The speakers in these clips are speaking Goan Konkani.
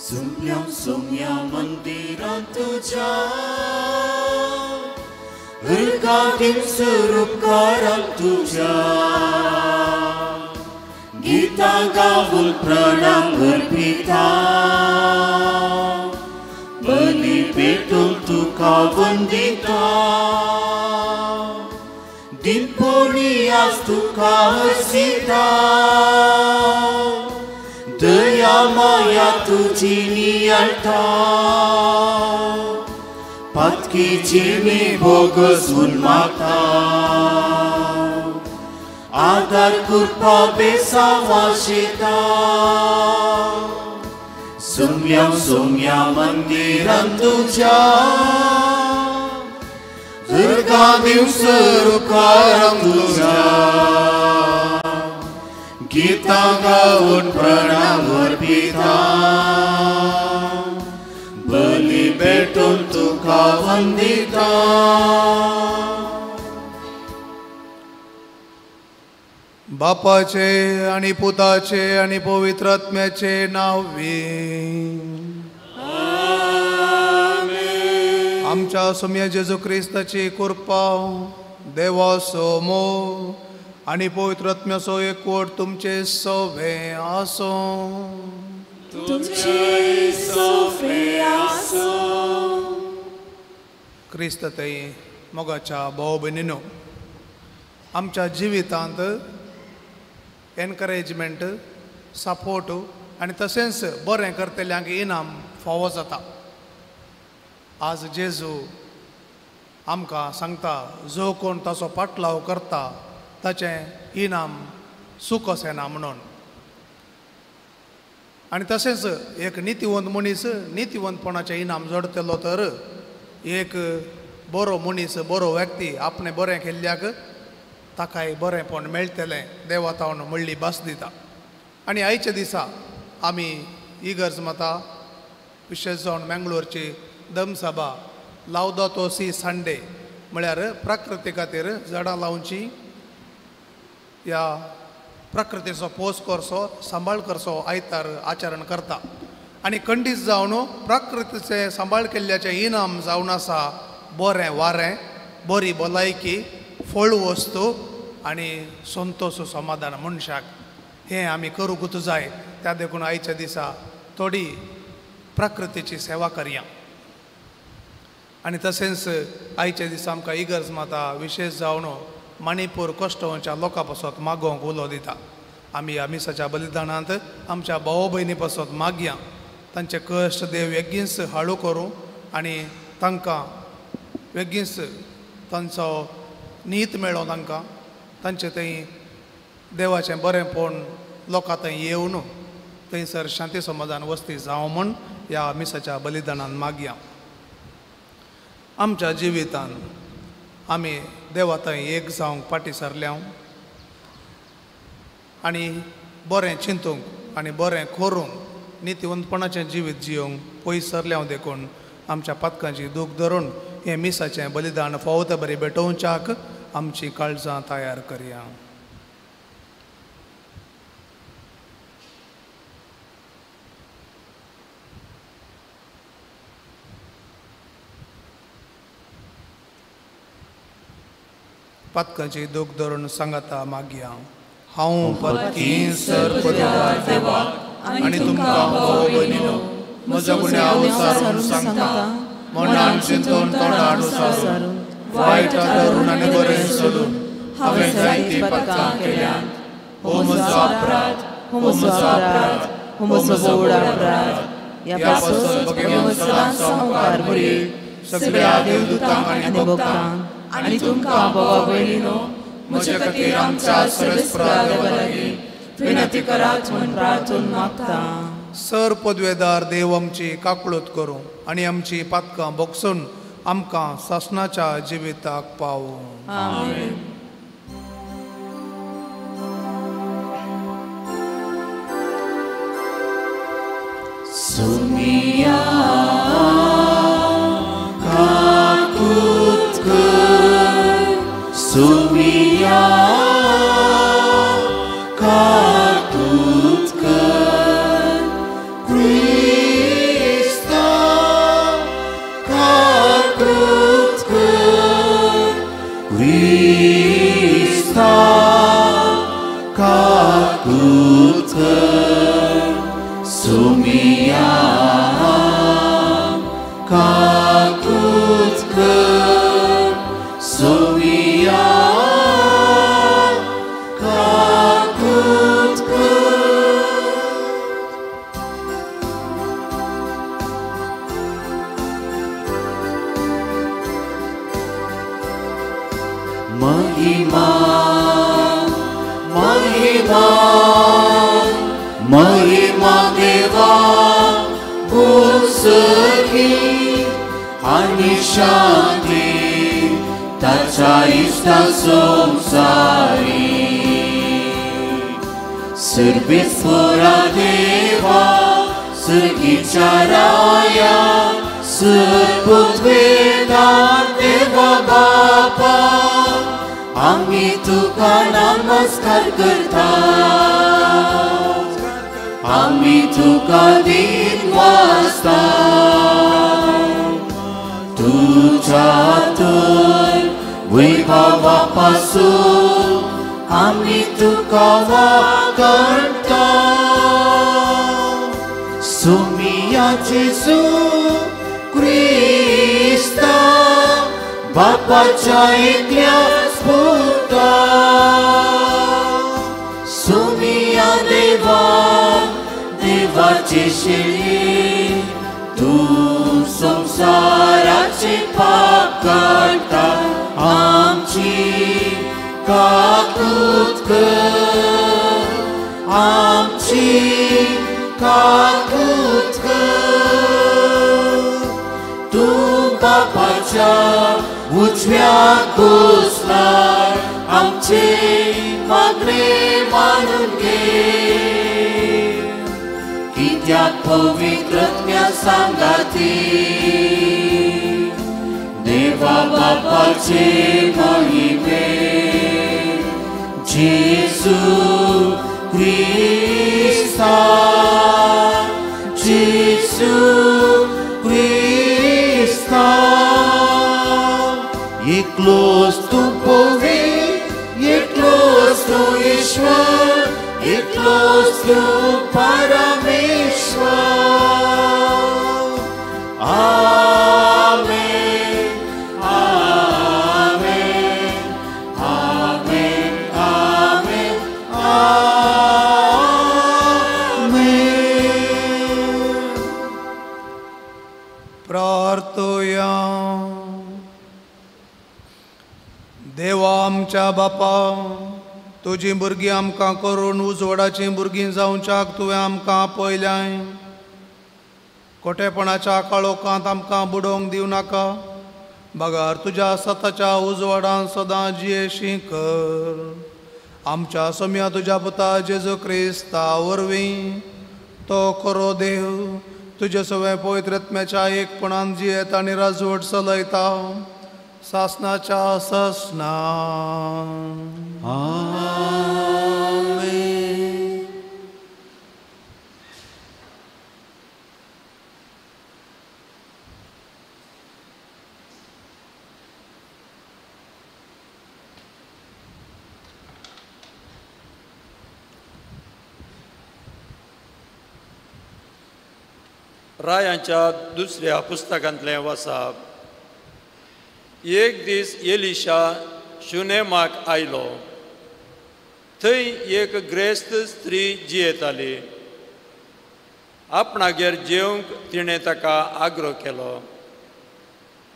सुम्या सुम्या मंदिरां तुज्या उर्गा स्वरूपकारां तुज्या गीतां गावून प्रणाम अर्पिता बली पेटून तुका वंदिता दिनपोणी आज तुका हसिता दया माया तुजी नियाळटा पातकीची मी भोगसून मागता आदार कृपा बेसावा शिता सुम्या सुम्या मंदिरां तुज्या दुर्गा दिवस रुकारां तुज्या गीतां गावन प्रणाम अर्पिता बली भेटून तुका वंदिता। बापाचे आणि पुताचे आणि पवित्र आत्म्याचे नावे आमच्या सोम्या जेजू क्रिस्ताची कृपा देवाचो मोग आणि पवित्र आत्म्याचो एकवट तुमचे सवे आसूं। तुमचे सवे आसूं। क्रिस्त थंय मोगाच्या भाव भयणीनो, आमच्या जिवितांत एनकरेजमेंट, सपोर्ट आनी तशेंच बरें करतल्यांक इनाम फावो जाता। आज जेजू आमकां सांगता, जो कोण ताचो पाटलाव करता ताचें इनाम सूख असेना म्हणून। आनी तशेंच एक नितीवंत मनीस नितीवंतपणाचें इनाम जोडटलो तर एक बरो मनीस, बरो व्यक्ती आपणें बरें केल्ल्याक ताकाय बरेंपण मेळटलें देवा तावन म्हणली भास दिता। आनी आयच्या दिसा आमी इगर्ज माता विशेश जावन मेंगलोरची दमसभा लावदातो सी संडे म्हळ्यार प्रकृती खातीर झाडां लावची, ह्या प्रकृतीचो पोस करचो, सांबाळ करचो आयतार आचरण करता। आनी खंडीत जावन प्रकृतीचें सांबाळ केल्ल्याचें इनाम जावन आसा बरें वारें, बरी भलायकी, फळ वस्तू आनी संतोष समाधान मनशाक। हें आमी करूंकूच जाय। त्या देखून आयच्या दिसा थोडी प्रकृतीची सेवा करया। आनी तशेंच आयच्या दिसा आमकां इगर्ज माता विशेश जावन मणिपूर कश्टोंच्या लोकां पासत मागोवंक उलो दिता। आमी ह्या मिसाच्या बलिदानांत आमच्या भाव भयणी पासत मागया, तांचे कश्ट देव बेगीनच हाळू करूं आनी तांकां बेगीनच तांचो नीत मेळो, तांकां तांचे थंय देवाचें बरेंपण लोकां थंय येवन थंयसर शांती समाधान वस्ती जावं म्हूण ह्या मिसाच्या बलिदानान मागया। आमच्या जिवितान आमी देवा थंय एक जावंक फाटीं सरल्या आनी बरें चिंतूंक आनी बरें करूंक नितीवंतपणाचें जिवीत जियोवंक पयस सरल्या देखून आमच्या पातकांची दूख धरून हें मिसाचें बलिदान फावो ते बरें भेटोवच्याक आमची काळजां तयार करया। पातकांची दूख धरून सांगाता मागया। हांव पत्की सर देवा आनी तुमकां भाव भयणीनो म्हजो गुन्यांव सारून सांगता, मनान चिंतून तोंडान उसारून वायट धरून आनी बरें सोडून हांवें जायतीं पातकां केल्यांत। हो म्हजो अपराध, हो म्हजो अपराध, हो म्हजो व्हड अपराध। ह्या पासून भगवान सदांच संवकार बरी सगळ्या देवदूतांक आनी भक्तांक आनी तुमकां भावा भयणीनो म्हजे खातीर आमच्या सर्वेस्परा देवा लागीं विनंती करात म्हूण प्रार्थून मागता। सर पदवेदार देव आमची काकळूत करूं आनी आमची पातकां बोगसून आमकां सासणाच्या जिविताक पावूं। आमेन। सुमिया काकूत कर, सुमिया काकूत कर, क्रिस्त काकूत कर सुमिया काकूत कर सुमिया काकूत कर। महिमा महिमा महिमा देवा भूसखी आनी शांती ताच्या इश्टा संवसारी। सर्वेस्परा देवा सर्गीच्या राया सर्वोत्वेदा देवा बापा आमी तुका नमस्कार करता आमी तुका दिन वाजता। तुझ्या तर वैभवा पासून आमी तुका वागणता। सुमिया जेजू क्रिस्ता बापाच्या एकल्या पुता सुमिया देवा देवाचे शेळी तूं संवसाराचे पाप काडटा आमची काकूत कर आमची काकूत कर। तूं बापाच्या उजव्या बसलाय आमचे मागणे मानून घे कित्याक पवित्र आत्म्या सांगाती देवा बापाचे महिमे जेजू क्रिस्ता जेजू क्रिस्ता। एकलोच तूं पवित्र एकलोच तूं ईश्वर एकलोच तूं परमेश्वर। आमेन आमेन आमेन आमेन आमेन। प्रार्थया देवा आमच्या बापा तुजी भुरगीं आमकां करून उजवाडाचीं भुरगीं जावच्याक तुवें आमकां आपयल्याय। खोटेपणाच्या काळोखांत आमकां बुडोवंक दिवं नाका बगर तुज्या सताच्या उजवाडान सदां जियेशी कर। आमच्या सोम्या तुज्या पुता जेजू क्रिस्ता वरवीं तो खरो देव तुजे सगळें पवित्र आत्म्याच्या एकपणान जियेत आनी राजवट चलयता सासनाच्या सासना। आमेन। रायांच्या दुसऱ्या पुस्तकांतलें वाचप। एक दीस एलिशा शुनेमाक आयलो। थंय एक ग्रेस्त स्त्री जियेताली। आपणागेर जेवंक तिणें ताका आग्रो केलो।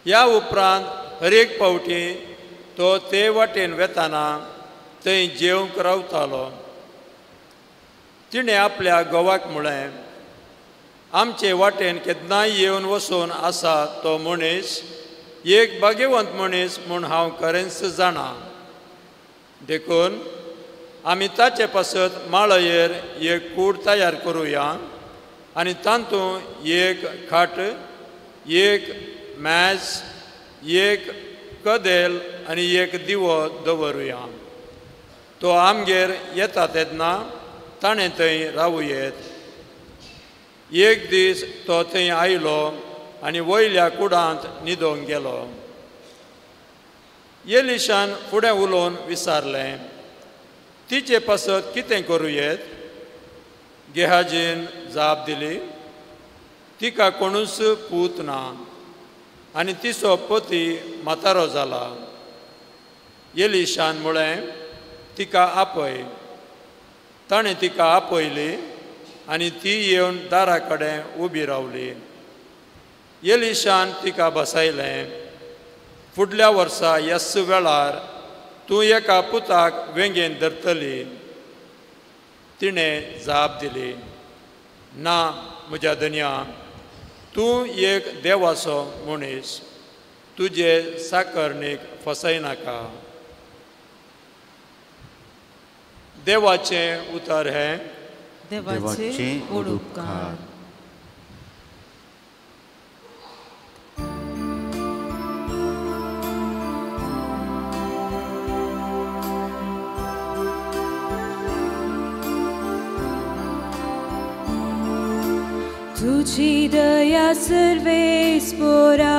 ह्या उपरांत हर एक फावटी तो ते वाटेन वेताना थंय जेवंक रावतालो। तिणें आपल्या घोवाक म्हळें, आमचे वाटेन केन्नाय येवन वचून आसा तो मनीस एक भाग्यवंत मनीस म्हूण हांव खरेंच जाणा। देखून आमी ताचे पासत माळयेर एक कूड तयार करुया आनी तातूंत एक खाट, एक मेज, एक कदेल आनी एक दिवो दवरुया। तो आमगेर येता तेन्ना ताणें थंय रावूं येत। एक दीस तो थंय आयलो आनी वयल्या कुडांत न्हिदोंक गेलो। एलिशान फुडें उलोवन विचारलें, तिचे पासत कितें करूं येत? गेहाजीन जाप दिली, तिका कोणूच पूत ना आनी तिचो पती म्हातारो जाला. एलिशान म्हळें, तिका आपय. ताणें तिका आपयली आनी ती येवन दारा कडेन उबी रावली. एलिशान तिका बसयलें, फुडल्या वर्सा ह्याच वेळार तूं एका पुताक वेंगेन धरतली. तिणें जाप दिली, ना म्हज्या धनया, तूं एक देवाचो मनीस, तुजे साकरणीक फसयनाका. देवाचें उतर हें. देवाचे उपकार. तुझी दया सर्वेस्पोरा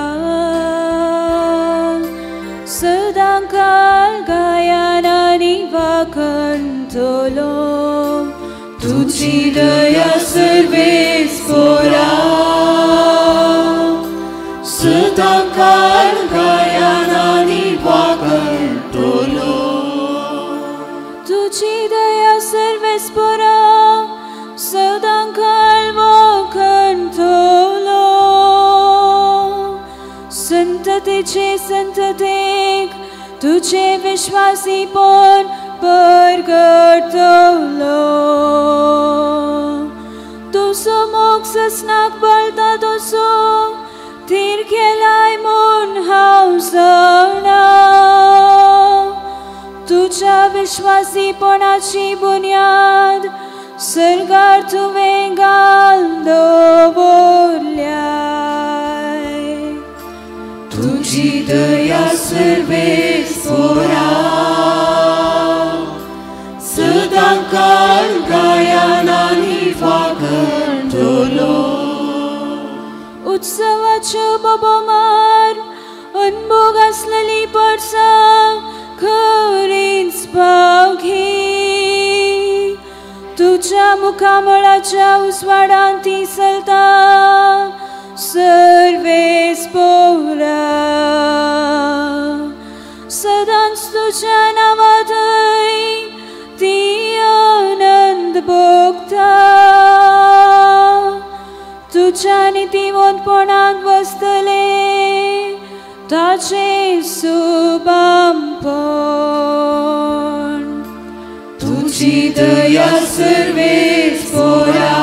सदांकाळ गायनानी वाखणतलो. तुझी दया सर्वेस्पोरा सदांकाळ गायनानी वाखणतलो. तुझी दया सर्वेस्पोरा सदांकाळ वाखणतलो. संततेचे संततेक तुझे विश्वासीपण परगटतलो. तुजो मोग ससनाक बळटा तसो थीर केलाय म्हूण हांव जाणा. तुज्या विश्वासीपणाची बुन्याद सर्गार तुवें घाल दवरल्याय. तुझी दया सर्वेस्पोरा सदांकाळ गायनानी वाखणतलो. उत्सवाच्यो बोबो मार अनभोग आसलेली परसां खरींच पावघी. तुज्या मुखामळाच्या उजवाडान ती चलता सर्वेस्पोरा. सदांच तुज्या नांवांतय ती आनंद भोगता. तुज्या नितीवंतपणांत बसतले ताचें सुबामपण. तुझी दया सर्वेस्पोरा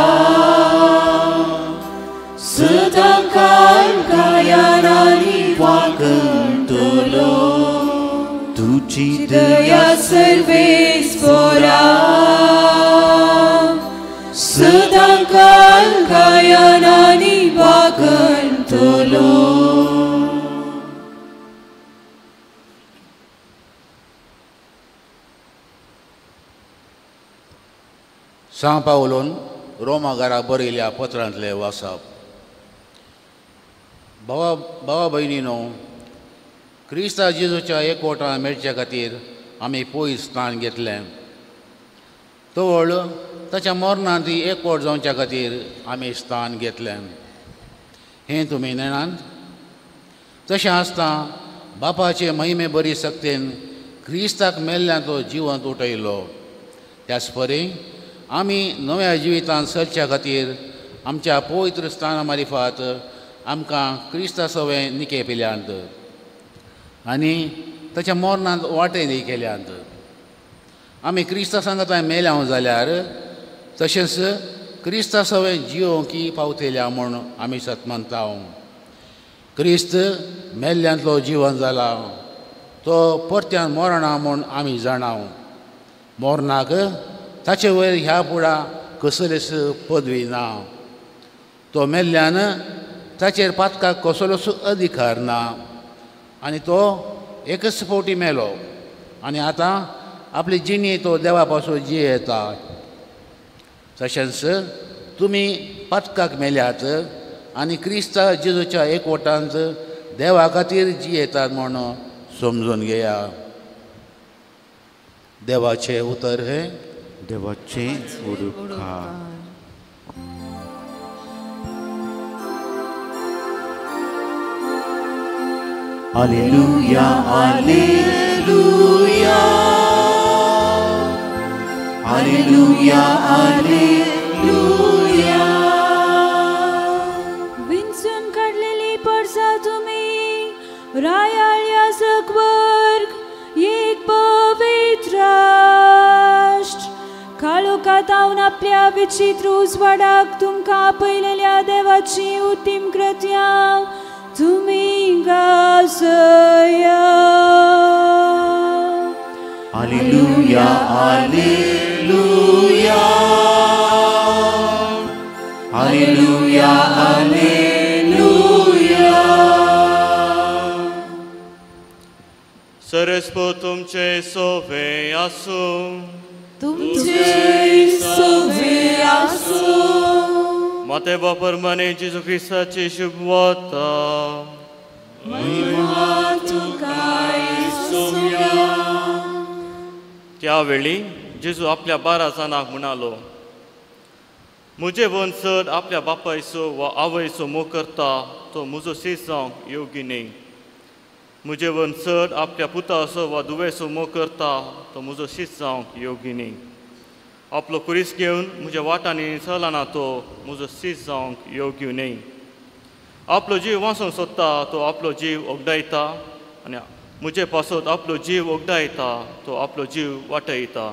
सदांकाळ गायनानी वाखणतलो. तुझी दया सर्वेस्पोरा सदांकाळ गायनानी वाखणतलो. सां पावलोन रोमा घरा बरयल्या पत्रांतले वाचप. भावा भावा भयणीनो, क्रिस्ता जेजूच्या एकवटान मेळच्या खातीर आमी पयस स्थान घेतलें. तवळ ताच्या मरणांत एकवट जावच्या खातीर आमी स्थान घेतलें. हें तुमी नेणात. तशें आसता बापाचे महिमे बरी सक्तेन क्रिस्ताक मेल्ल्यान तो जिवंत उठयलो. त्याच परी आमी नव्या जिवितांत सरच्या खातीर आमच्या पवित्र स्थाना मारिफात आमकां क्रिस्ता सवें निके पिल्यांत आनी ताच्या मरणांत वांटे न्ही केल्यांत. आमी क्रिस्ता सांगात मेल्या जाल्यार तशेंच क्रिस्ता सवें जियोंकी पावतल्या म्हूण आमी सतमनता. क्रिस्त मेल्ल्यांतलो जिवन जाला, तो परत्यान मरना म्हूण आमी जाणाव. मरणाक ताचे वयर ह्या फुडा कसलेच पदवी ना. तो मेल्ल्यान ताचेर पातकाक कसलोच अधिकार ना आनी तो एकच फावटी मेलो आनी आतां आपली जिणी तो देवा पासून जियेता. तशेंच तुमी पातकाक मेल्यात आनी क्रिस्ता जेजूच्या एकवटांत देवा खातीर जियेतात म्हूण समजून घेया. देवाचे उतर हे देवाचे उडकार. Alleluia, Alleluia, Alleluia, Alleluia. विंचून काडलेली परसा तुमी रायाळ याजक वर्ग एक पवित्र राष्ट्र काळोखांत आपल्या विचित्र उजवाडाक तुमकां आपयलेल्या देवाची उत्तीम कृत्यां तुमी गाजया. Alleluia, Alleluia, Alleluia, Alleluia. सरस्पो तुमचे सोवे आसूं, तुमचे सोवे आसूं. माते बापर मने जेजू क्रिस्ताची शुभवार्ता. महिमा तुका येसुया. त्यावेळी जेजू आपल्या 12 जाणांक म्हणालो, म्हजे वन चड आपल्या बापायचो वा आवयचो मोग करता तो म्हजो शीस जावंक योग्य न्हय. म्हजे वन चड आपल्या पुताचो वा धुवेचो मोग करता तो म्हजो शीस जावंक योग्य न्हय. आपलो कुरीस घेवन म्हज्या वाटांनी चलना तो म्हजो शीस जावंक योग्य न्हय. आपलो जीव वाचूंक सोदता तो आपलो जीव ओगडायता आनी म्हजे पासत आपलो जीव ओगडायता तो आपलो जीव वाटयता.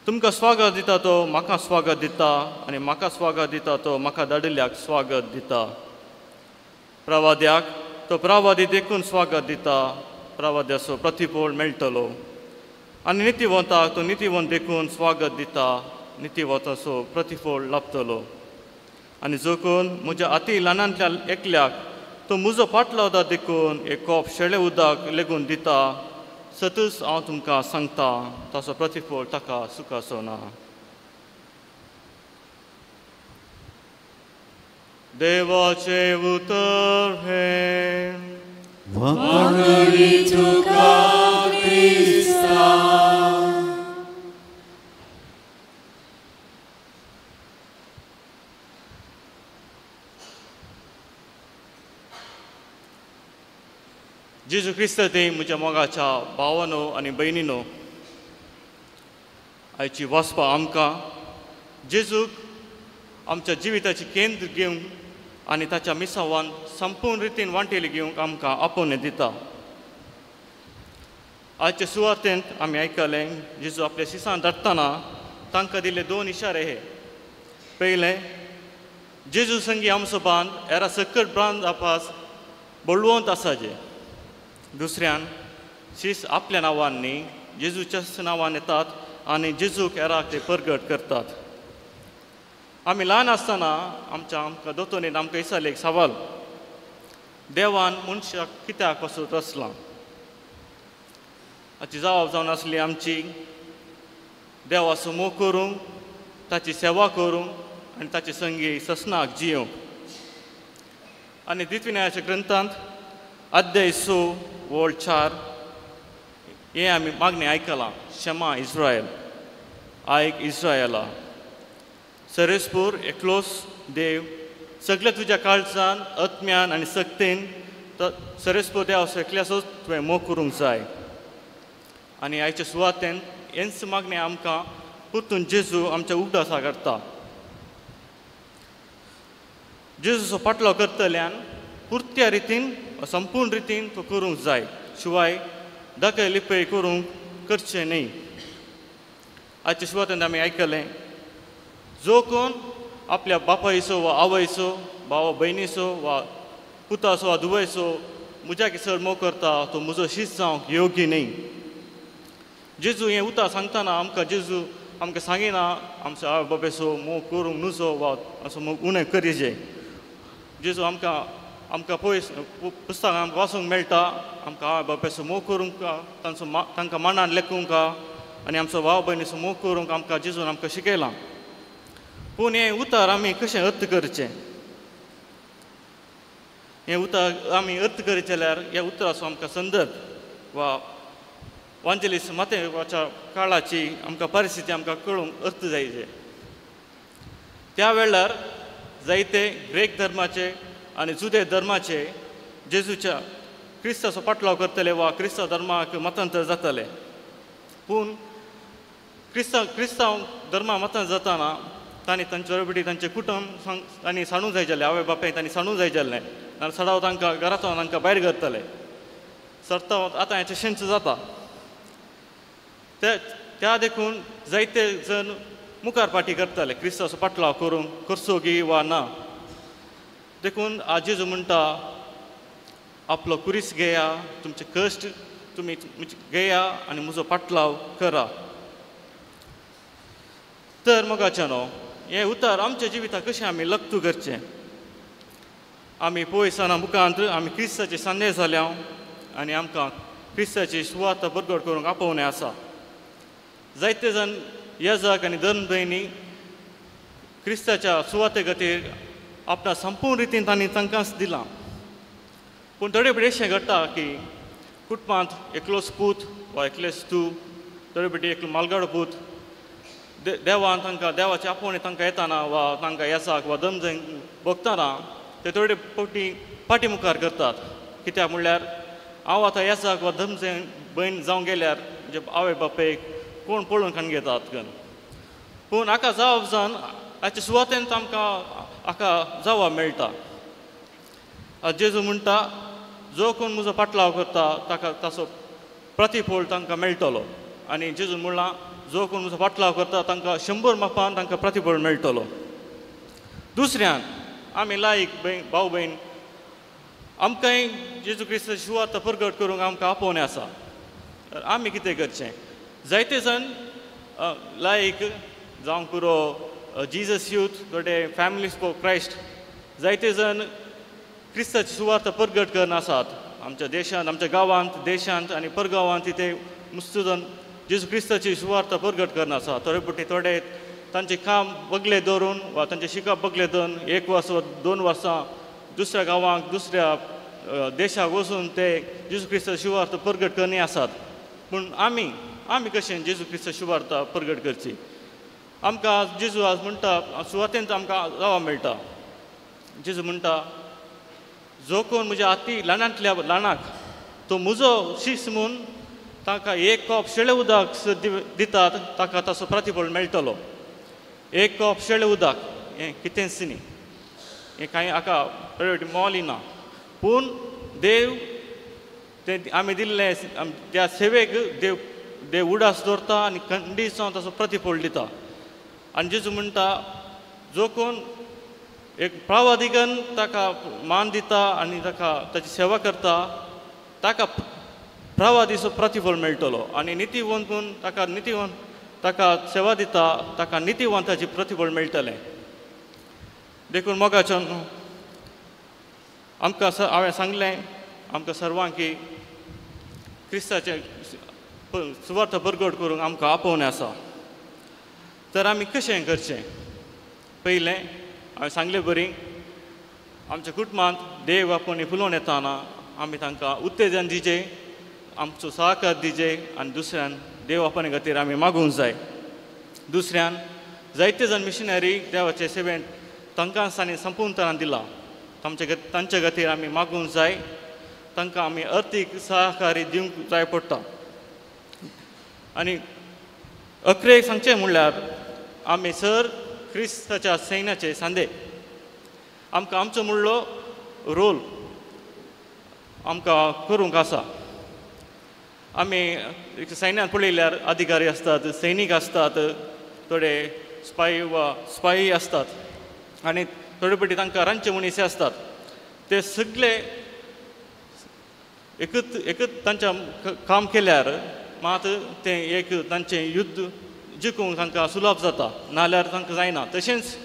तुमकां स्वागत दिता तो म्हाका स्वागत दिता आनी म्हाका स्वागत दिता तो म्हाका धाडिल्ल्याक स्वागत दिता. प्रवाद्याक तो प्रवादी देखून स्वागत दिता, प्रवाद्याचो प्रतिफळ मेळटलो. आनी नितीवंताक तो नितीवंत देखून स्वागत दिता, नितीवंताचो प्रतिफळ लाभतलो. आनी जो कोण म्हज्या अती ल्हानांतल्या एकल्याक तो म्हजो फाटलावता देखून एक कोप शेळे उदक लेगून दिता, सतूच हांव तुमकां सांगता ताचो प्रतिफळ ताका सुखाचो ना. देवाचें उतर हें. वखणी तुका क्रिस्ता. जेजू क्रिस्त ते म्हज्या मोगाच्या भावानो आनी भयणीनो, आयची वाचपा आमकां जेजूक आमच्या जिविताचें केंद्र घेवंक आनी ताच्या मिसावान संपूर्ण रितीन वांटेली घेवंक आमकां आपोवणें दिता. आयचे सुवातेंत आमी आयकलें जेजू आपल्या शिसान धाडटना तांकां दिल्ले 2 इशारे हे. पयलें, जेजू संगी आमचो बांद एरा सकट बांद आपास बळवंत आसाचे. दुसऱ्यान, शीस आपल्या नांवान न्ही जेजूच्याच नांवान येतात आनी जेजूक एराक ते परगट करतात. आमी ल्हान आसतना आमच्या आमकां दोतोनीन आमकां विचारलें एक सवाल, देवान मनशाक कित्याक कसो रचला? हाची जबाब जावन आसली आमची, देवाचो मोग करूंक, ताची सेवा करूंक आनी ताचे संगी ससनाक जियोवंक. आनी दित्विन्याच्या ग्रंथांत अध्याय 6 वळ 4 हें आमी मागणें आयकलां, क्षमा इस्रायल, आयक इस्रायला, सरेसपूर एकलोस देव सगळ्या तुज्या काळजान आत्म्यान आनी सक्तेन सरेसपूर देव एकल्याचोच तुवें मोग करूंक जाय. आनी आयच्या सुवातेन हेंच मागणें आमकां परतून जेजू आमच्या उगडासा करता. जेजूचो पाटलो करतल्यान पुरत्या रितीन संपूर्ण रितीन तो करूंक जाय, शिवाय दाखय लिपय करूंक करचें न्हय. आयच्या सुवातेन आमी आयकलें, जो कोण आपल्या बापायचो वा आवयचो, भावा भयणीचो वा पुताचो वा धुवयचो म्हज्या चड मोग करता तो म्हजो शीस जावंक योग्य न्हय. जेजू हें उतर सांगतना आमकां जेजू आमकां सांगिना आमचो आवय बापायचो मोग करूंक नुजो वा असो मोग उणें करिजे. जेजू आमकां आमकां पयस पुस्तकां आमकां वाचूंक मेळटा, आमकां आवय बापायचो मोग करूंक, तांचो तांकां मानान लेखूंक आनी आमचो भाव भयणीचो मोग करूंक आमकां जेजून आमकां शिकयलां. पूण हें उतर आमी कशें अर्थ करचें? हें उतर आमी अर्थ करीत जाल्यार ह्या उतराचो आमकां संदर्भ वा वांजेलीस मातेवाच्या काळाची आमकां परिस्थिती आमकां कळूंक अर्थ जायचे. त्या वेळार जायते ग्रेक धर्माचे आनी जुदे धर्माचे जेजूच्या क्रिस्ताचो पाटलाव करतले वा क्रिस्तांव धर्माक मतांतर जातले. पूण क्रिस्तांव धर्मा मतांतर जाताना तांणी तांचे बरोबर तांचें कुटुंब तांणी सांडूंक जाय जालें, आवय बापाय तांणी सांडूंक जाय जालें, आनी सडाव तांकां घरांतल्यान तांकां भायर करतले. सरताव आतां हें तशेंच जाता. त्या देखून जायते जण मुखार पाटी करताले क्रिस्ताचो पाटलाव करूंक करचो गी वा ना. देखून आज जेजू म्हणटा आपलो कुरीस घेया, तुमचे कश्ट तुमी घेया आनी म्हजो पाटलाव करा. तर मोगाच्यानो हें उतर आमच्या जिविताक कशें आमी लक्तू करचें. आमी पयसाना मुखांत आमी क्रिस्ताचे सांदे जाल्या आनी आमकां क्रिस्ताची सुवार्थ बरगड करूंक आपोवणें आसा. जायते जाण येजाक आनी धर्म भयणी क्रिस्ताच्या सुवाते खातीर आपणा संपूर्ण रितीन तांणी तांकांच दिलां. पूण थोडे फावटी अशें घडटा की कुटुंबांत एकलोच पूत वा एकलेच तूं, थोडे फावटी एकलो मालगाडो पूत देवान तांकां देवाचे आपोवणें तांकां येताना वा तांकां येसाक वा धर्म भोगतना ते थोडे फावटी फाटी मुखार करतात. कित्याक म्हणल्यार हांव आतां येसाक वा धर्म भयण जावंक गेल्यार म्हणजे आवय बापायक कोण पळोवन खाण घेतात कन. पूण हाका जबाब जावन हाचे सुवातेन आमकां हाका जबाब मेळटा. जेजू म्हणटा जो कोण म्हजो पाटलाव करता ताका ताचो प्रतिफळ तांकां मेळटलो. आनी जेजून म्हणलां जो कोण म्हजो पाटलाव करता तांकां 100 मापान तांकां प्रतिफळ मेळटलो. दुसऱ्यान आमी लायक भयण भाव भयण आमकांय जेजू क्रिस्ताची सुवार्थ परगट करूंक आमकां आपोवणें आसा. तर आमी कितें करचें? जायते जाण लायक जावंक पुरो जीजस यूथ, थोडे फॅमिलीज फॉर क्रायस्ट, जायते जाण क्रिस्ताची सुवार्थ परगट करून आसात आमच्या देशांत, आमच्या गांवांत, देशांत आनी परगांवांत. तिथे मुस्तू जाण जेजू क्रिस्ताची सुवार्थ परगट करून आसा. थोडे फावटी थोडे तांचें काम बगले दवरून वा तांचें शिकप बगले दवरून 1 वर्स वा 2 वर्सां दुसऱ्या गांवांक दुसऱ्या देशाक वचून ते जेजू क्रिस्ताची सुवार्थ परगट करणी आसात. पूण आमी आमी कशें जेजू क्रिस्ताची सुवार्थ परगट करची? आमकां जेजू आज म्हणटा सुवातेंत आमकां जबाब मेळटा. जेजू म्हणटा जो कोण म्हज्या आती ल्हानांतल्या ल्हानाक तो म्हजो शीस म्हूण ताका 1 कॉप शेळे उदक दितात ताका ताचो प्रतिफळ मेळटलो. 1 कॉप शेळे उदक हें कितेंच न्ही, हें कांय हाका मोल ना. पूण देव ते आमी दिल्लें त्या सेवेक देव देव उडास दवरता आनी खंडीत जावन ताचो प्रतिफळ दिता. आनी जेजू म्हणटा जो कोण एक प्रावादिकन ताका मान दिता आनी ताका ताची सेवा करता ताका प्रवादीचो प्रतिफळ मेळटलो. आनी नितीवंत म्हूण ताका नितीवंत ताका सेवा दिता ताका नितीवंताची प्रतिफळ मेळटलें. देखून मोगाच्यान आमकां हांवें सांगलें आमकां सर्वांक की क्रिस्ताचें सुवार्थ परगट करूंक आमकां आपोवणें आसा. तर आमी कशें करचें? पयलें हांवें सांगले बरी आमच्या कुटुंबांत देव आपोवणी फुलोवन येताना आमी तांकां उत्तेजन दिचें, आमचो सहकार दिचें आनी दुसऱ्यान देव आपोवणे खातीर आमी मागूंक जाय. दुसऱ्यान जायते जाण मिशनरी देवाचे सेवेंत तांकां आनी संपूर्णतान दिलां, तांचे खातीर आमी मागूंक जाय, तांकां आमी अर्थीक सहकारी दिवंक जाय पडटा. आनी अखरेक सांगचें म्हणल्यार आमी सर क्रिस्ताच्या सैन्याचे सांदे, आमकां आमचो म्हणलो रोल आमकां करूंक आसा. आमी सैन्यांत पळयल्यार अधिकारी आसतात, सैनीक आसतात, थोडे स्पाय वा स्पाई आसतात आनी थोडे फावटी तांकां रांदचे मनीस आसतात. ते सगळे एकच एकच तांच्या काम केल्यार मात तें एक तांचें युद्ध जिखूंक तांकां सुलभ जाता, नाल्यार तांकां जायना. तशेंच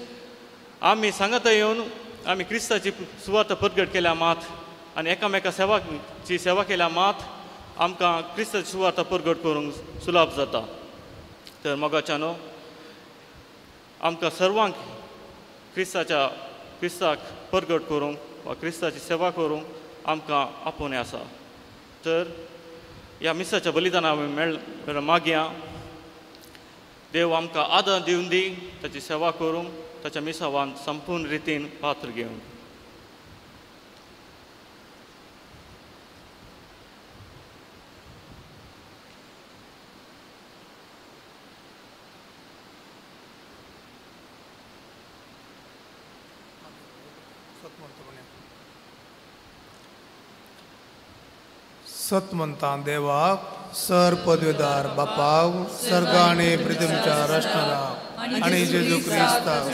आमी सांगाता येवन आमी क्रिस्ताची सुवार्थ परगट केल्या मात आनी एकामेका सेवाची सेवा केल्या मात आमकां क्रिस्ताची सुवार्थ परगट करूंक सुलभ जाता. तर मोगाच्यानो आमकां सर्वांक क्रिस्ताच्या क्रिस्ताक परगट करूंक वा क्रिस्ताची सेवा करूंक आमकां आपोवणें आसा. तर ह्या मिसाच्या बलिदाना आमी मेळ मागया. देव आमकां आदार दिवन दी ताची सेवा करूंक, ताच्या मिसावान संपूर्ण रितीन पात्र घेवंक. सत म्हणता देवाक सर पदवीदार बापाक सर्गाने प्रिथमच्या रचणारा आणि जेजू क्रिस्ताक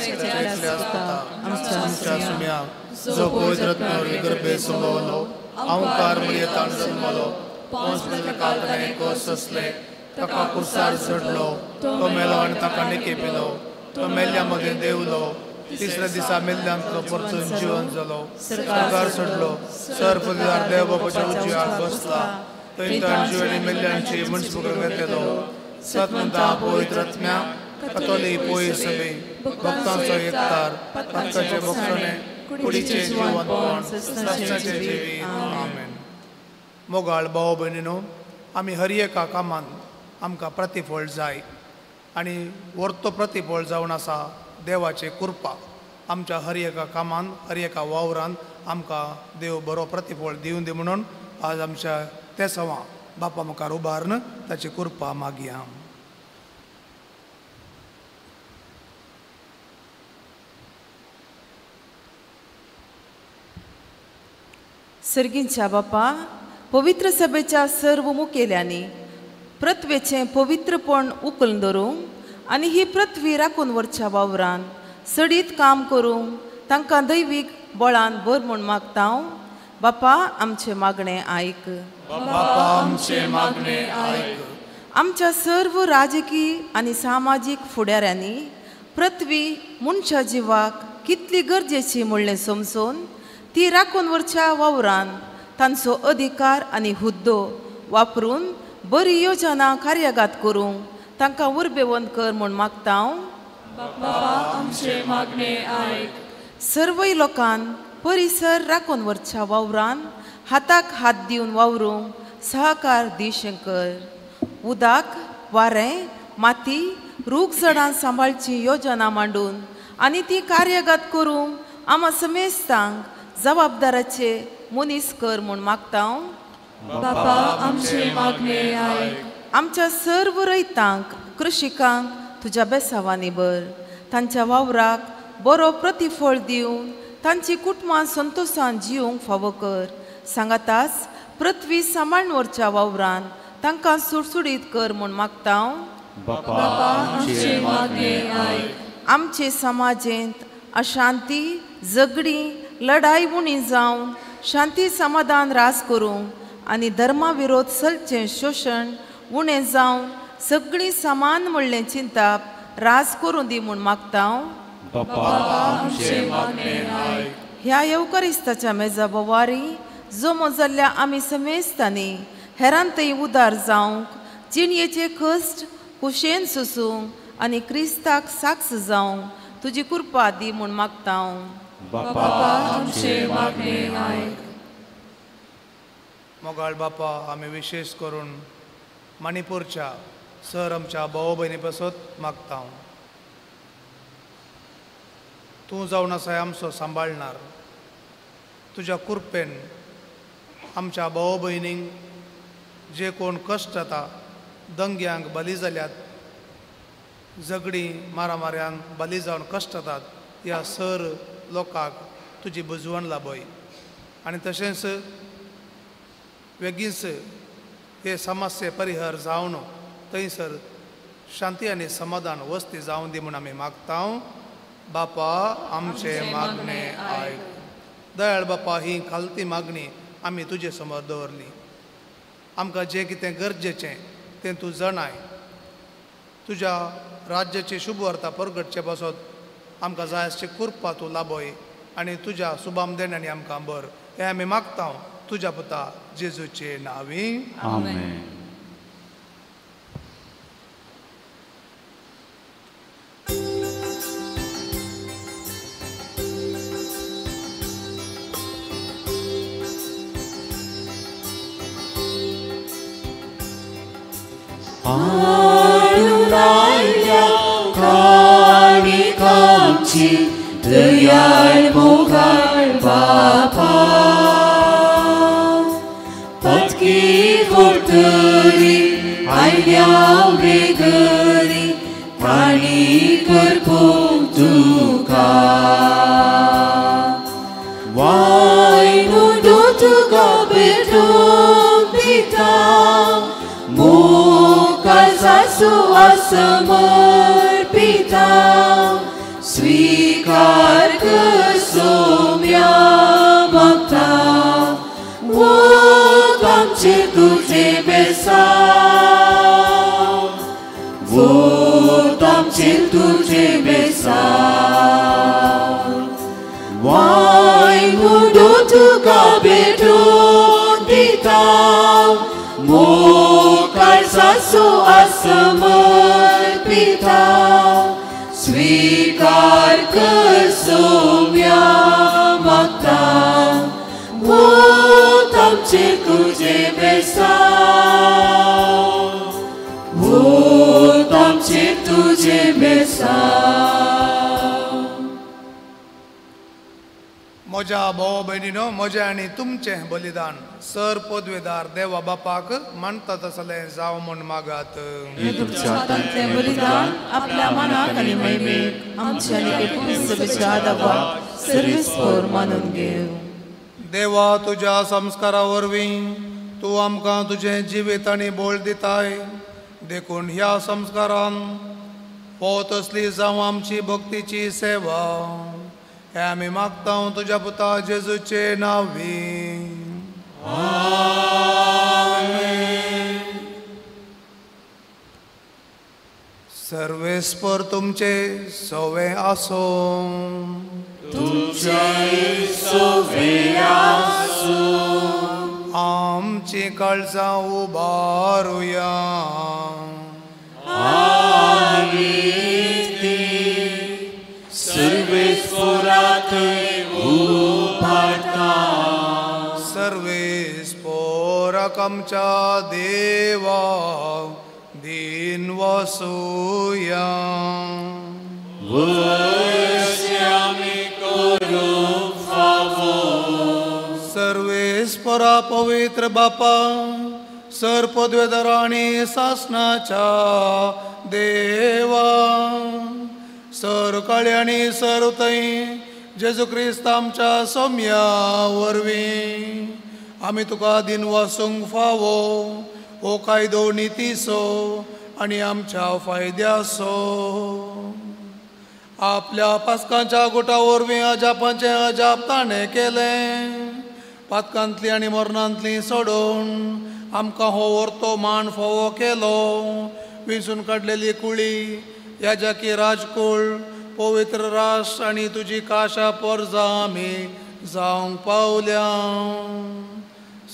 आमच्या सुम्याक जो पवित्र आत्म्यावरवीं गर्भे संभवलो, अंकार मरियेंत जल्मलो, पोंस कातरणे कोस सोंसले, ताका कुर्सार चडलो, तो मेलो आनी ताका निकेपिलो, तो मेल्ल्या मदें देंवलो, तिसऱ्या दिसा मेल्ल्यांतलो परतून जिवन जालो, स्वर्गार चडलो, सर पदवीदार देव बापाच्या उजव्या हात बसला, थंय ताण जिवेली मेल्ल्यांची मनसुख घेतलो. सत म्हणता पवित्र आत्म्या कतोली पोय सभे भक्तांचो एकतार, भक्ताचे भक्तणे कुडीचे जिवनपण सस्नाचे जिवीत. आमेन. मोगाळ भाव भयणीनो, आमी हर एका कामान आमकां प्रतिफळ जाय आनी वर्तो प्रतिफळ जावन आसा देवाचे कृपा. आमच्या हर एका कामान, हर एका वावरान आमकां देव बरो प्रतिफळ दिवन दी म्हणून आज आमच्या ते सवां बापा मुखार उबारून ताची कृपा मागया. सर्गींच्या बापा, पवित्र सभेच्या सर्व मुखेल्यांनी पृथ्वेचें पवित्रपण उखलून धरूंक आनी ही पृथ्वी राखून व्हरच्या वावरान सडीत काम करूंक तांकां दैवीक बळान भर म्हूण मागता. बापा आमचें मागणें आयक. बापा आमचें मागणें आयक. आमच्या सर्व राजकीय आनी सामाजीक फुडाऱ्यांनी पृथ्वी मनशा जिवाक कितली गरजेची म्हणलें समजून ती राखून व्हरच्या वावरान तांचो अधिकार आनी हुद्दो वापरून बरी योजना कार्यगात करूंक तांकां उर्बेवंत कर म्हूण मागता. आमचें मागणें आयक. सर्वय लोकान परिसर राखून व्हरच्या वावरान हाताक हात दिवन वावरूंक सहकार दिशंकर. उदक, वारें, माती, रूख झाडां सांबाळची योजना मांडून आनी ती कार्यगत करूंक आमा समेस्तांक जबाबदाराचे मनीस कर म्हूण मागता. बापा आमचें मागणें आयक. आमच्या सर्व रयतांक, कृषिकांक तुज्या बेसावांनी भर, तांच्या वावराक बरो प्रतिफळ दिवन तांची कुटुंबां संतोशान जिवंक फावो कर. सांगाताच पृथ्वी सांबाळून व्हरच्या वावरान तांकां सुडसुडीत कर म्हूण मागता. बापा आमचें मागणें आयक. आमचे समाजेंत अशांती, झगडीं, लढाई उणी जावन शांती समाधान रास करूंक आनी धर्मा विरोध चलचें शोशण उणें जावन सगळीं समान म्हणलें चिंताप रास करूं दी म्हूण मागता. बापा आमचें मागणें आयक. ह्या येवकारिस्ताच्या मेजा बोवारी जमो जाल्ल्या आमी समेस्तांनी हेरांतय उदार जावंक, जिणयेचे कश्ट कुशेन सोसूंक आनी क्रिस्ताक साक्ष जावंक तुजी कृपा दी म्हूण मागता. बापा आमचें मागणें आयक. मोगाळ बापा, आमी विशेश करून मणिपूरच्या सर आमच्या भाव भयणी पासत मागता. तूं जावन आसाय आमचो सांबाळणार. तुज्या कृपेन आमच्या भाव भयणींक जे कोण कश्ट जाता, दंग्यांक बली जाल्यात, झगडीं मारामाऱ्यांक बली जावन कश्ट जातात, ह्या सर लोकांक तुजी बुजवण लाभय आनी तशेंच बेगीनच हे समस्ये परिहर जावन थंयसर शांती आनी समाधान वस्ती जावन दी म्हूण आमी मागता. बापा आमचें मागणें आयक. दयाळ बापा, ही खालती मागणी आमी तुजे समोर दवरली. आमकां जें कितें गरजेचें तें तूं जाणाय. तुज्या राज्याची शुभवार्ता परगटचे पासत आमकां जाय आसची कृपा तूं लाभय आनी तुज्या सुबाम देण्यानी आमकां बर. हें आमी मागता तुज्या पुता जेजूचे नांवी. आमेन. हाडून आयल्या काणिकांची दयाळ मोगाळ बापा पटकी व्हरतरी आयल्या बेगरी पाणी करपूंक तुका वायन तुका भेटूंक दिता मोकासासो असमर्पिता स्वीकार कर सोम्या मागता वोत आमचेर तुजें बेसांव वोत आमचेर तुजें बेसांव वायन तुका भेटूंक दिता मोकासासो असमर्पिता स्वीकार कर सोम्या मागता वोत आमचेर तुजें बेसांव वोत आमचेर तुजें बेसांव. म्हज्या भाव भयणीनो म्हजें आनी तुमचें बलिदान सर पदवेदार देवा बापाक मानता तसलें जावं म्हूण मागात. तुमच्या हातांतलें बलिदान आपल्या मनाक आनी महिमेक आमच्या आनी पुनसभेच्या आदावाक सर्वेस्पर मानून घेव. देवा तुज्या संस्कारा वरवीं तूं आमकां तुजें जिवीत आनी बोळ दिताय देखून ह्या संस्कारान हो तसली जावं आमची भक्तीची सेवा हे आमी मागता तुज्या पुता जेजूचे नांवी. सर्वेस्पर तुमचे सवे आसो आमची काळजां उबारुया सर्वेस्पोराक आमच्या देवा दीन वसुया. सर्वेस्परा पवित्र बापा सर पदवेदार आनी सासनाच्या देवा सर काळे आनी सर थंय जेजू क्रिस्त आमच्या सोम्या वरवीं आमी तुका दिन वासूंक फावो हो कायदो नितीचो आनी आमच्या फायद्याचो. आपल्या पास्कांच्या गुटा वरवीं अजापांचें अजाप ताणें केलें पातकांतली आनी मरणांतली सोडून आमकां हो वर्तो मान फावो केलो. विंचून काडलेली कुळी याजाकी राजकूळ पवित्र राष्ट्र आनी तुजी काशा पोरजा आमी जावंक पावल्या.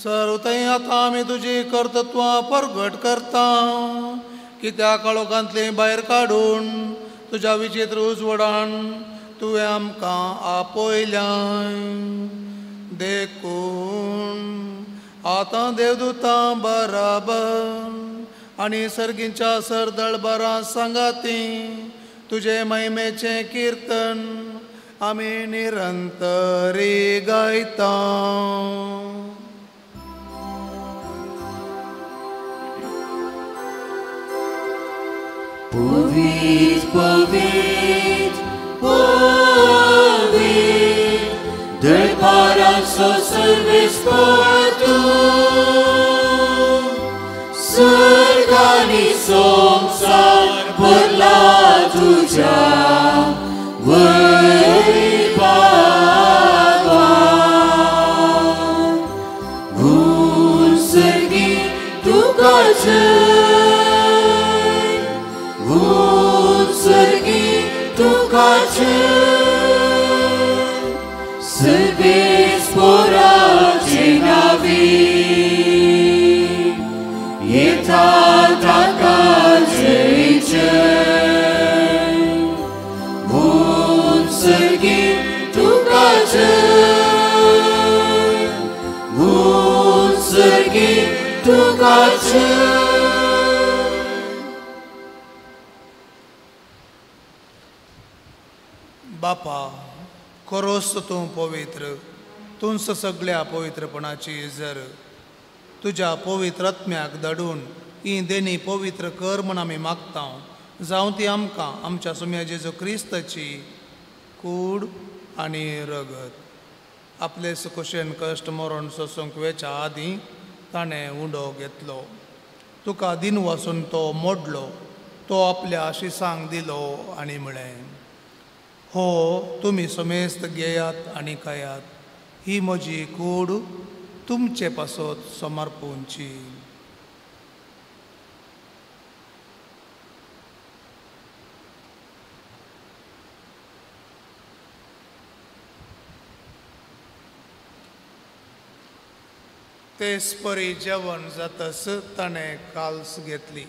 सर थंय आतां आमी तुजी कर्तृत्वां परगट करता कित्याक काळोखांतली भायर काडून तुज्या विचित्र उजवडान तुवें आमकां आपयल्याय. देखून आतां देवदूतां बराबर आनी सर्गींच्या सरदळबरां सांगाती तुजे महिमेचें किर्तन आमी निरंतरी गायता. पवित्र पवित्र पवित्र दरबाराचो सर्वेस्पर तूं सर्ग आनी संवसार भरला तुज्या वैभवान. गुण सर्गी तुका जय गुण सर्गी तुका जय सर्वेस्पराचे नांवी येता ताका जय जय गुण सर्गी तुका जय गुण सर्गी तुका जय. बापा करोस तूं पवित्र, तूंच सगळ्या पवित्रपणाची जर तुज्या पवित्र आत्म्याक धाडून ही देणी पवित्र कर म्हूण आमी मागता. जावं ती आमकां आमच्या सुम्या जेजू क्रिस्ताची कूड आनी रगत. आपले सुकुशेन कश्ट मरण सोसूंक वेच्या आदीं ताणें उंडो घेतलो, तुका दिन वासून तो मोडलो, तो आपल्या शिसांक दिलो आनी म्हळें, हो तुमी समेस्त घेयात आनी खायात, ही म्हजी कूड तुमचे पासत समर्पूंची. तेच परी जेवण जातस ताणें काल्स घेतली,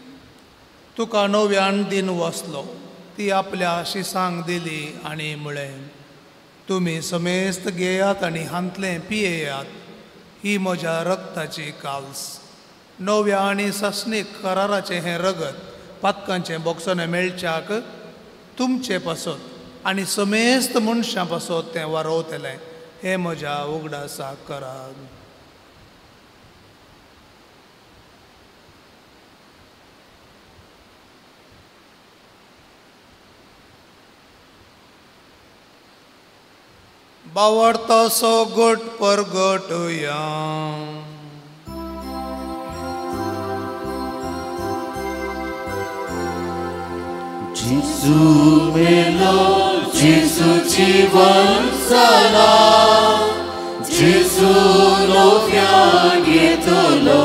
तुका नव्यान दिन वसलो, ती आपल्या शिसांक दिली आनी म्हळें, तुमी समेस्त घेयात आनी हांतलें पियेयात, ही म्हज्या रक्ताची काल्स, नव्या आनी सासणीक कराराचें हें रगत पातकांचें बोगसणें मेळच्याक तुमचे पासत आनी समेस्त मनशां पासत तें वारोवतलें, हें म्हज्या उगडासाक करात. बावडतो गोट परगटुया. जेजू मेलो, जेजू जीवन जाला, जेजू नव्यान येतलो.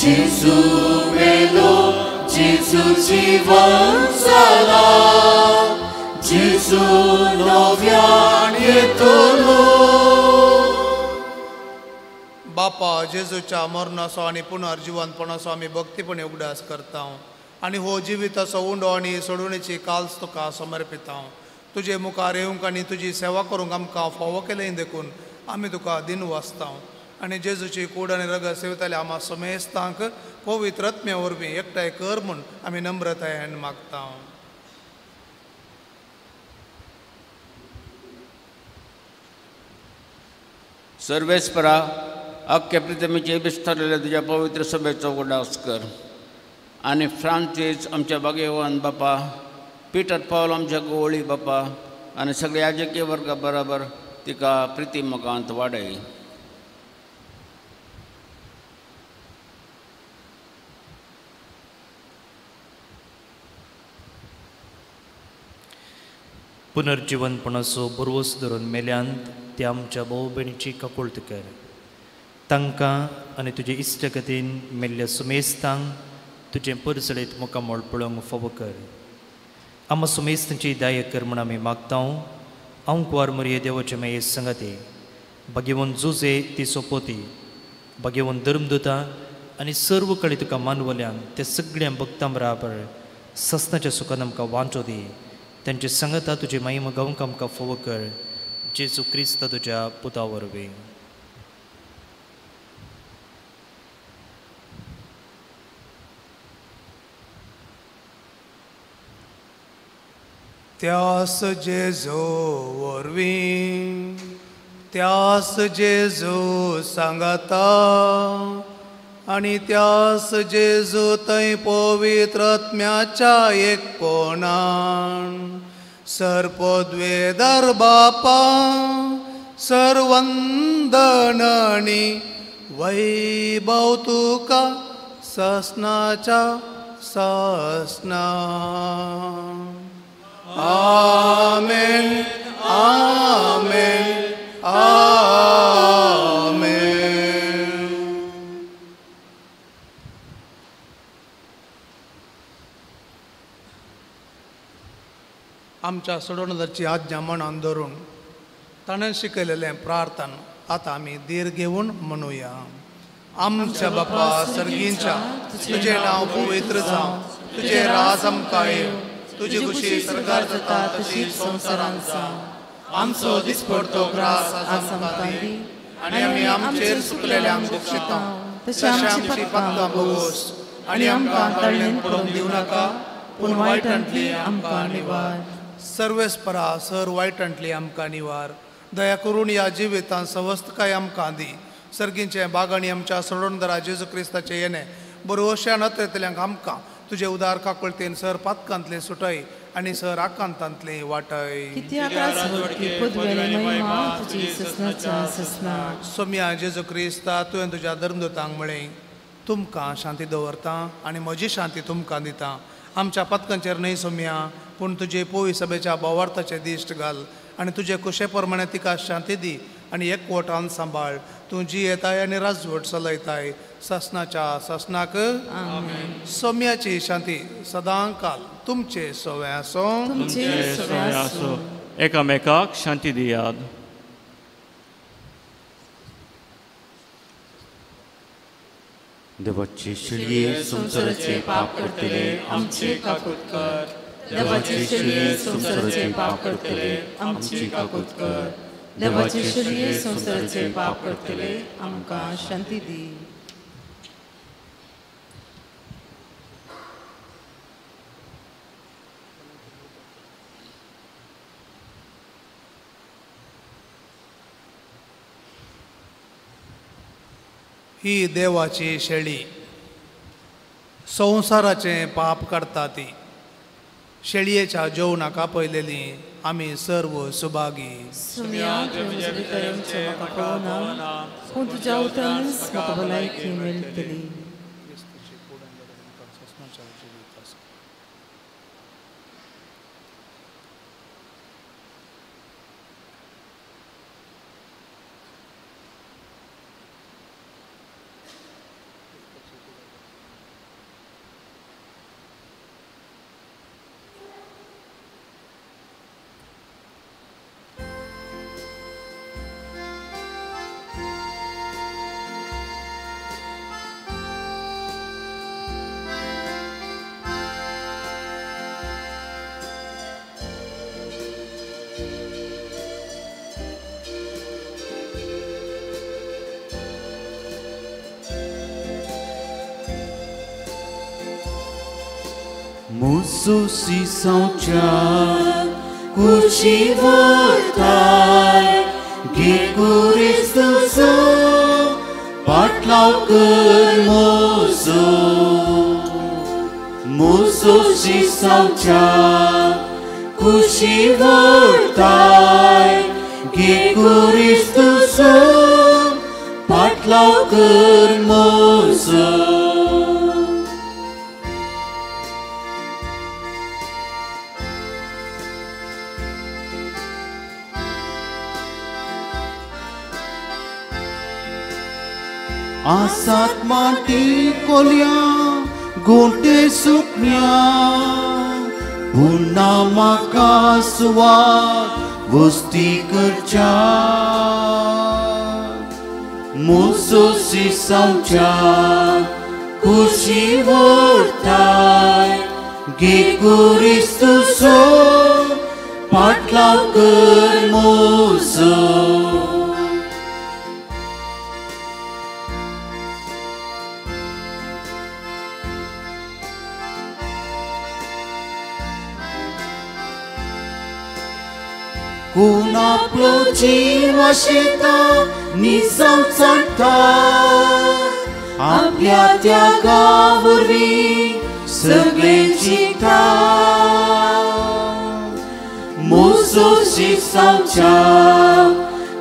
जेजू मेलो, जेजू जीवन जाला, जेजू नव्यान येतलो. बापा जेजूच्या मरणाचो आनी पुनर्जिवनपणाचो आमी भक्तीपणे उगडास करता आनी हो जिविताचो उंडो आनी सोडवणेची काल्स तुका समर्पिता. तुजे मुखार येवंक आनी तुजी सेवा करूंक आमकां फावो केलें देखून आमी तुका दिन वाचता आनी जेजूची कूड आनी रगत सेवताले आमा समेस्तांक पवित्र आत्म्या वरवीं एकठांय कर म्हूण आमी नम्रतायेन मागता. सर्वेस्परा अख्ख्या प्रितमीचे विस्तारलेल्या तुज्या पवित्र सभेचो उगडास कर आनी फ्रांसीस आमच्या भाग्यवान बापा, पिटर पावल आमच्या गोवळी बापा आनी सगळ्या याजकीय वर्गा बराबर तिका प्रिती मुखांत वाडय. पुनर्जिवनपणाचो भरवस धरून मेल्यांत ते आमच्या भाव भयणीची काकुळट कर, तांकां आनी तुजे इश्टगतीन मेल्ल्या सुमेस्तांक तुजें परजळीत मुखामळ पळोवंक फावो कर. आमा सुमेस्तांची दाय कर म्हूण आमी मागता. हांव कुवार मोरये देवाचे माये संगाती भाग्यवंत जुजे ती सोपोती भाग्यवंत धर्मदुता आनी सर्व कडेन तुका मानवल्यान ते सगळ्या भक्तां बराबर ससनाच्या सुखान आमकां वांचो दी. तांचे संगता तुजे माई गावंक आमकां फावो कर, जेजू क्रिस्त तुज्या पुता वरवीं. त्यास जेजू वरवीं, त्यास जेजू सांगाता आनी त्यास जेजू थंय पवित्र आत्म्याच्या एकपणान सर्पद्वेदर बापा सर्वंदनानी वैभव तुका ससनाच्या ससना. आमेन आमेन आमेन. आमच्या सोडवणदारची आज्ञा मनान धरून ताणें शिकयलेलें प्रार्थन आतां आमी धीर घेवन म्हणुया. आमच्या बापा सर्गींच्या, तुजें नांव पवित्र जावं, तुजें राज आमकां येवं, तुजी खुशी सरकार जाता तशी संवसारांत जावं. आमचो दिसपडतो ग्रास आज आमकां दी आनी आमी आमचेर चुकलेल्यांक बक्षिता तशें आमची पातकां भोगोस आनी आमकां तळणेंत पडूंक दिवं नाका, पूण वायटांतली आमकां निवार. सर्वेस्परा सर वायटांतली आमकां निवार. दया करून ह्या जिवितांत सवस्तकाय आमकां दी. सर्गींचे बागांनी आमच्या सोडणदारा जेजू क्रिस्ताचें येणें बरोवश्या नत्रेंतल्यांक आमकां तुजे उदार काकुळतेन सर पातकांतले सुटय आनी सर आकांतांतले वाटय. सोम्या जेजू क्रिस्ता, तुवें तुज्या धर्मदूतांक म्हळें, तुमकां शांती दवरता आनी म्हजी शांती तुमकां दिता. आमच्या पातकांचेर न्हय सोम्या, पूण तुजे पोवी सभेच्या भावार्थाचे दिश्ट घाल आनी तुजे कुशे प्रमाणे तिका शांती दी आनी एकवटान सांबाळ. तूं जियेताय आनी राजवट चलयताय सासनाच्या सासनाक. सोम्याची शांती सदां काल तुमचे सवे आसूं. एकामेकाक शांती दियात. देवाचे शिळये संवसाराचे पाप करतले आमचे काकूत कर. देवाचे शिळये संवसाराचे पाप करतले आमची काकूत कर. देवाचे शिळये संवसाराचे पाप करतले आमकां शांती दी. ही देवाची शेळी संवसाराचें पाप काडटा ती. शेळयेच्या जेवणाक आपयलेली आमी सर्व सुभागी. तुज्या उतरानच म्हाका भलायकी मेळटली. मुसुसी सावच्या कुशी वरताय घे क्रिस्तूचो पाटलाव कर मोजो. मुसुसी सावच्या कुशी वरताय घे क्रिस्तूचो पाटलाव कर मोजो. आसात माटी कोल्या गोंटे सुकण्या पुन्हा म्हाका सुवात वस्ती करच्या. मुसोसी सावच्या कुशी व्हरताय घे क्रिस्तूचो पाटलाव कर मोजो. कोण आपलो जीव आशेता निजांव चडटा आपल्या त्यागा वरवीं सगळें जिखता. मुसोशी सावच्या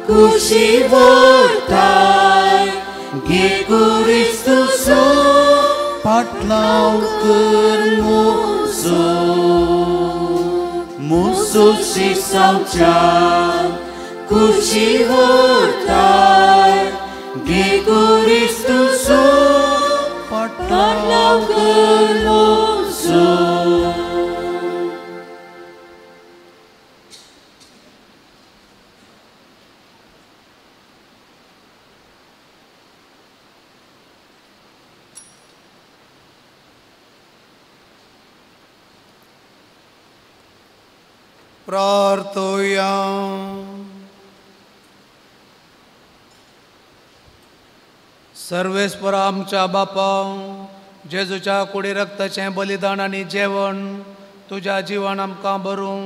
कुशी व्हरताय घे क्रिस्तूचो पाटलाव कर मोजो. मुसोशी सावच्या कुशी व्हरताय घे क्रिस्तूचो पाटलाव कर मोजो. प्रार्थोया. सर्वेस्पर आमच्या बापा, जेजूच्या कुडी रक्ताचें बलिदान आनी जेवण तुज्या जिवन आमकां बरूं.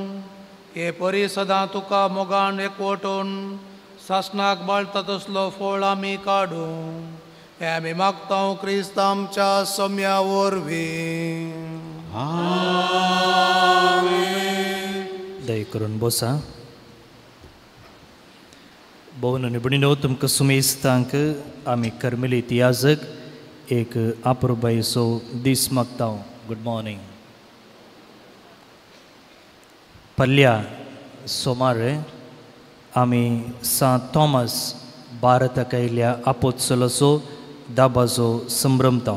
हे परी सदां तुका मोगान एकवटून सासणाक बाळता तसलो फळ आमी काडूं. हें आमी मागता क्रिस्त आमच्या सम्या वरवीं. दया करून बसा. भोवन आनी भयणीनो, तुमकां सुमेस्तांक आमी कर्मेलीत याजक एक आपुरबायेचो दीस मागता. Good morning. पल्ल्या सोमार आमी सांत थॉमस भारताक आयिल्ल्या आपोत्सलाचो दाबाचो संभ्रमता.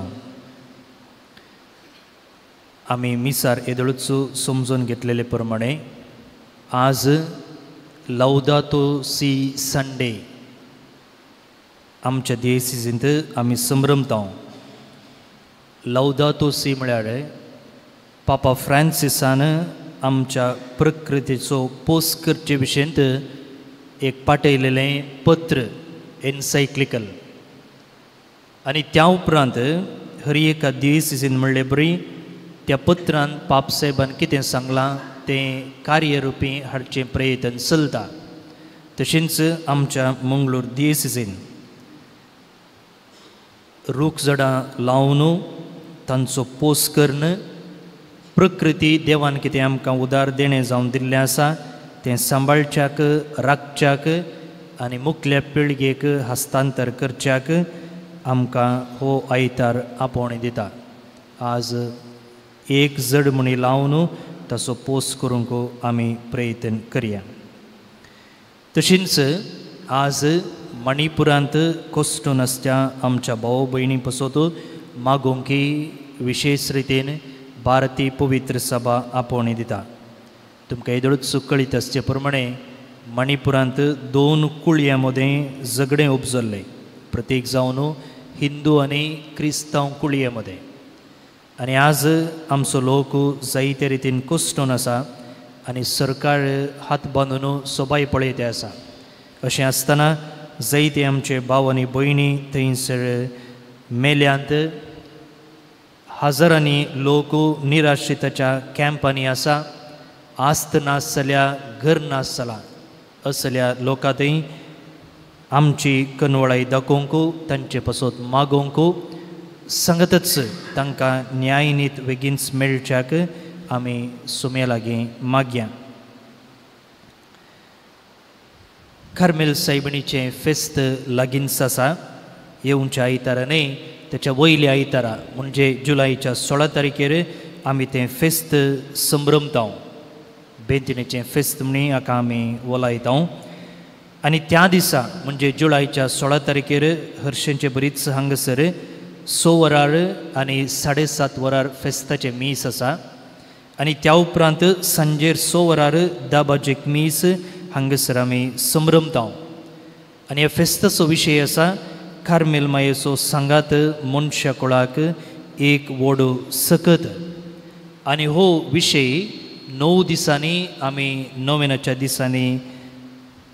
आमी मिसार येदोळच समजून घेतलेले प्रमाणे आज लौदातो सी संडे आमच्या दियेसींत आमी संभ्रमता. लौदातो सी म्हळ्यार पापा फ्रांसिसान आमच्या प्रकृतीचो पोस करचे विशयंत एक पाठयलेलें पत्र एन्सायक्लिकल. आनी त्या उपरांत हर एका दियेसीन म्हणले बरी त्या पत्रान पापसाहेबान कितें सांगलां तें कार्यरुपी हाडचें प्रयत्न चलता. तशेंच आमच्या मंगळूर दियेसीन रूख झाडां लावन तांचो पोस करून प्रकृती देवान कितें आमकां उदार देणें जावन दिल्लें आसा तें सांबाळच्याक राखच्याक आनी मुखल्या पिळगेक हस्तांतर करच्याक आमकां हो आयतार आपोवणें दिता. आज एक जड म्हणी लावन ताचो पोस करूंक आमी प्रयत्न करया. तशेंच आज मणिपुरांत कोश्टून आसच्या आमच्या भाव भयणी पसत मागोवंकी विशेश रितीन भारतीय पवित्र सभा आपोवणें दिता. तुमकां येदोळच कळीत आसचे प्रमाणे मणिपुरांत दोन कुळयां मदें झगडें उपजल्लें, प्रत्येक जावन हिंदू आनी क्रिस्तांव कुळये मदें. आनी आज आमचो लोक जायते रितीन कोश्टून आसा आनी सरकार हात बांदून सोबाय पळयते आसा. अशें आसतना जायते आमचे भाव आनी भयणी थंयसर मेल्यांत, हजारांनी लोक निराश्रिताच्या कॅम्पांनी आसा, आस्त नास जाल्या, घर नास जालां. असल्या लोकां थंय आमची कनवळाय दाखोवंक, तांचे पासत मागोवंक, सांगतच तांकां न्यायनीत बेगीनच मेळच्याक आमी सुमे लागीं मागया. कार्मेल सायबिणीचें फेस्त लागींच आसा. येवच्या आयतारा न्हय, त्याच्या वयल्या आयतारा म्हणजे जुलयच्या 16 तारखेर आमी तें फेस्त संभ्रमता. बेंतिणेचें फेस्त म्हणी हाका आमी वलायता. आनी त्या दिसा म्हणजे जुलयच्या 16 तारखेर हर्शेंचे बरीच हांगासर 6 वरार आनी 7:30 वरार फेस्ताचें मीस आसा. आनी त्या उपरांत सांजेर 6 वरार 10 बाजेक मीस हांगासर आमी संभ्रमता. आनी ह्या फेस्ताचो विशय आसा कार्मेल मायेचो सांगात मनशा कुळाक एक व्हड सकत. आनी हो विशय 9 दिसांनी आमी नोवेनाच्या दिसांनी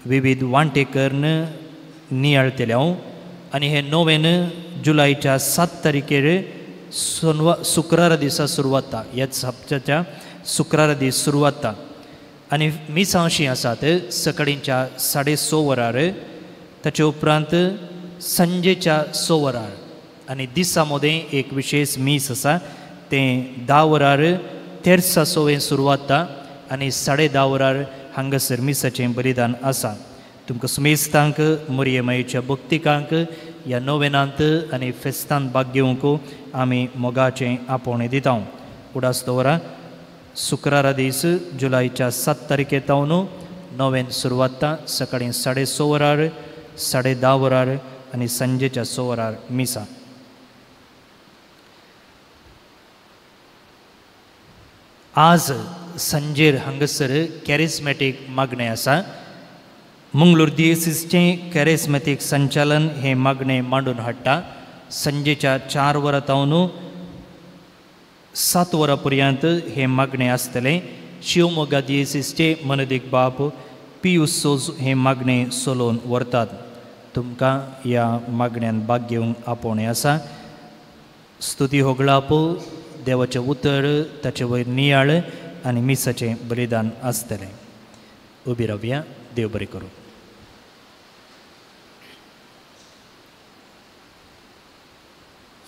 विविध वांटे करून नियाळतले हांव. आनी हे नोवेन जुलयच्या 7 तारखेर शुक्रारा दिसा सुरवात, ह्याच हप्त्याच्या शुक्रारा दीस सुरवात. आनी मिसां अशीं आसात सकाळींच्या 6:30 वरार, ताचे उपरांत सांजेच्या 6 वरार आनी दिसा मदें एक विशेश मीस आसा तें 10 वरार तेरसा सवें सुरवात आनी 10:30 वरार हांगासर मिसाचें बलिदान आसा. तुमकां सुमेस्तांक मोरये मायेच्या भक्तिकांक ह्या नोवेनांत आनी फेस्तांत भाग घेवंक आमी मोगाचें आपोवणें दिता. उडास दवरा, शुक्रारा दीस जुलयच्या 7 तारखे तावन नोवेन सुरवात सकाळीं 6:30 वरार, 10:30 वरार आनी सांजेच्या 6 वरार मिसा. आज सांजेर हांगासर कॅरिस्मॅटीक मागणें आसा. मंगळूर दियेसीसचें कॅरिस्मॅटीक संचालन हें मागणें मांडून हाडटा. सांजेच्या 4 वरां तावन 7 वरां पर्यंत हें मागणें आसतलें. शिवमोगा दियेसीसचे मनदीक बाप पियूस सोज हें मागणें सोलोवन व्हरतात. तुमकां ह्या मागण्यान भाग घेवंक आपोवणें आसा. स्तुती होगळाप, देवाचें उतर, ताचे वयर नियाळ आनी मिसाचें बलिदान आसतलें. उबी रावया, देव बरें करूं.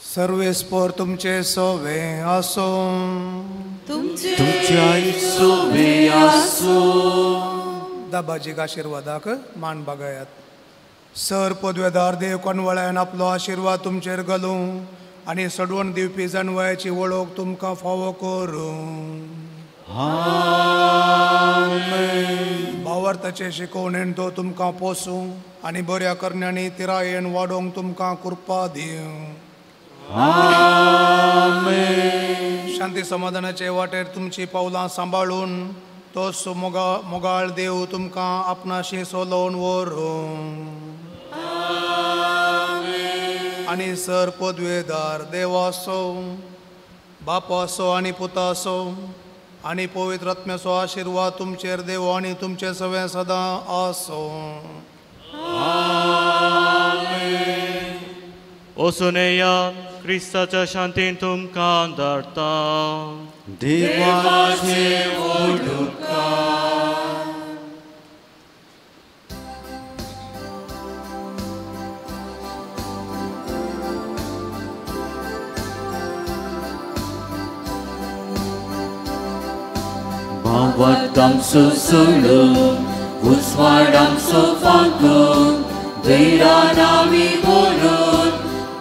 सर्वेस्पोर तुमचे सोवे आसो, तुमच्याय सोवे आसो. दाबाजीक आशिर्वादाक मान बागायात. सर पदवेदार देव कोणवळ्यान आपलो आशिर्वाद तुमचेर घालूं आनी सडवण दिवपी जनवयाची वळख तुमकां फावो करूं. भावार्थाचे शिकोवणेन तो तुमकां पोसूं आनी बऱ्या करण्यांनी तिरायेन वाडोवंक तुमकां कृपा दिवं. शांती समाधानाचे वाटेर तुमची पावलां सांबाळून तोच मोगाळ देव तुमकां आपणाशी सोलोवन व्हरूं. आनी सर पदवेदार देवासो, बापासो आनी पुतासो आनी पवित्र आत्म्याचो आशिर्वाद तुमचेर देव आनी तुमचे सवें सदां आसो. वचून येया, क्रिस्ताच्या शांतीन तुमकां धाडटा. देवाचे व्हड उपकार. भावार्थांचो सोडून उजवाडांचो फांकून धैरान आमी बोलून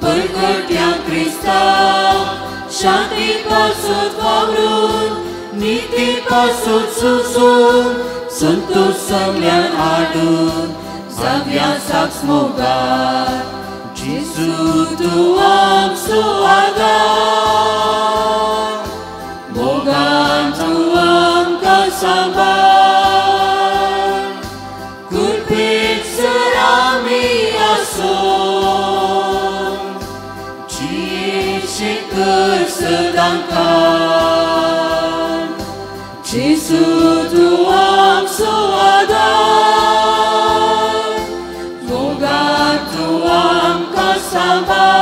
परगट्या क्रिस्ता शांती पासून वावरून नीती पासून सुचून संतोष सगल्यान हाडून जाव्या साक्ष मोगार. जेजू तूं आमचो आदार, मोगान तूं आमकां सांबाळ, कृपेक सर आमी आसूं जियेशे कर सदांकाळ. जेजू तूं आमचो आदार, मोगान तूं आमकां सांबाळ,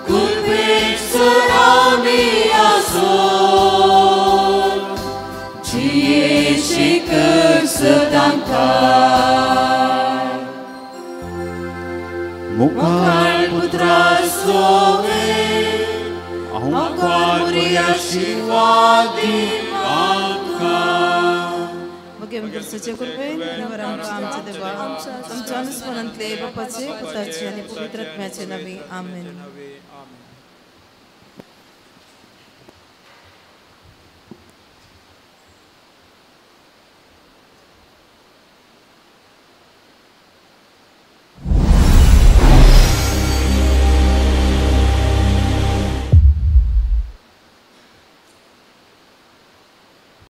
कृपेक सर आमी आसूं जियेशे कर सदांकाळ. मुखार पुत्रा सोवे आंकार आशिर्वादी आमकां. भगवंताचे कृपेन देवान आमकां आमच्या देवा आमच्या अनुस्मरणांतले बापाचे, पुताचे आनी पवित्र आत्म्याचे नांवी. आमेन.